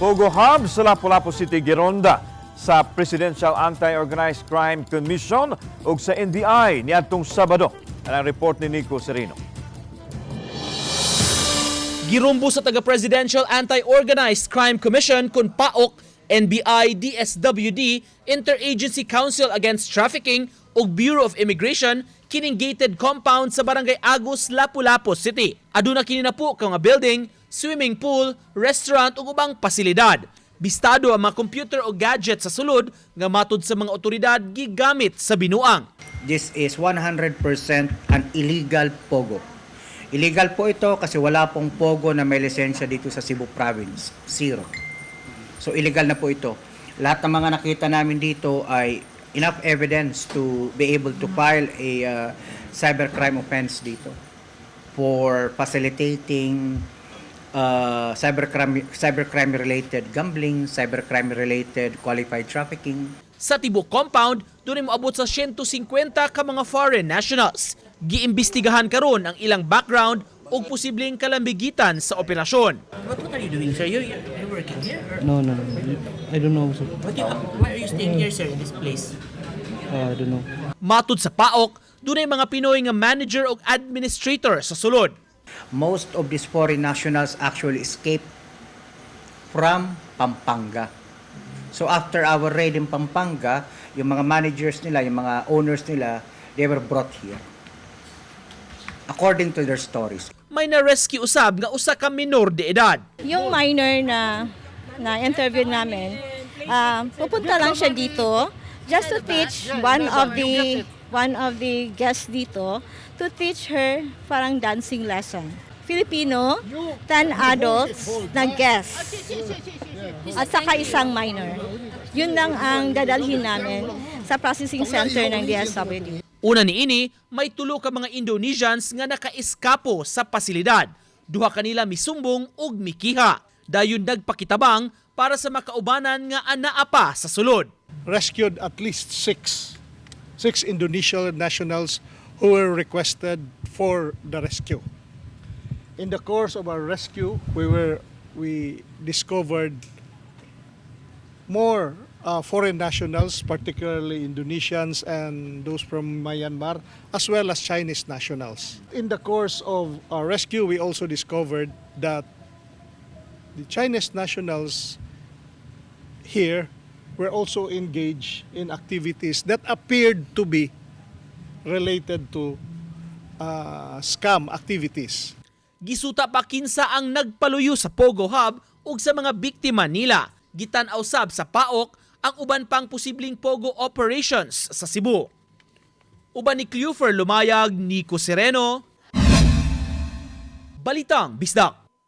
Pogo Hub sa Lapu-Lapu City gironda sa Presidential Anti-Organized Crime Commission ug sa NBI niadtong Sabado. Ang report ni Nico Sereno. Girumbo sa taga-Presidential Anti-Organized Crime Commission kun PAOCC, NBI, DSWD, Interagency Council Against Trafficking ug Bureau of Immigration kining gated compound sa Barangay Agus, Lapu-Lapu City. Aduna kini napo ka nga building, swimming pool, restaurant ug ubang pasilidad. Bistado ang mga computer o gadget sa sulod nga matud sa mga otoridad gigamit sa binuang. This is 100% an illegal pogo. Illegal po ito kasi wala pong pogo na may lisensya dito sa Cebu Province. Zero. So illegal na po ito. Lahat ng mga nakita namin dito ay enough evidence to be able to file a cybercrime offense dito for facilitating cybercrime related gambling, cybercrime related qualified trafficking. Sa tibok compound, dunay moabot sa 150 ka mga foreign nationals. Giimbestigahan karon ang ilang background ug posibleng kalambigitan sa operasyon. What are you doing, sir? You're working here? Or No. I don't know, sir. Why are you staying here, sir, in this place? I don't know. Matud sa PAOCC, dunay mga Pinoy nga manager ug administrator sa sulod. Most of these foreign nationals actually escaped from Pampanga. So after our raid in Pampanga, yung mga managers nila, yung mga owners nila, they were brought here. According to their stories. May na-rescue usab nga usa ka minor de edad. Yung minor na na interview namin, pupunta lang siya dito just to teach one of the guests dito, to teach her parang dancing lesson. Filipino, 10 adults na guests at saka isang minor. Yun lang ang dadalhin namin sa processing center ng DSWD. Una niini, may tulo ka mga Indonesians nga nakaeskapo sa pasilidad. Duha kanila misumbong ug mikiha. Dayon nagpakitabang para sa makaubanan nga anaa pa sa sulod. Rescued at least six Indonesian nationals who were requested for the rescue. In the course of our rescue, we discovered more foreign nationals, particularly Indonesians and those from Myanmar, as well as Chinese nationals. In the course of our rescue, we also discovered that the Chinese nationals here were also engaged in activities that appeared to be related to scam activities. Gisuta pa kinsa ang nagpaluyo sa Pogo Hub ug sa mga biktima nila. Gitan-aw sab sa PAOCC ang uban pang posibleng Pogo operations sa Cebu. Uban ni Clufer Lumayag, Nico Sereno, Balitang Bisdak.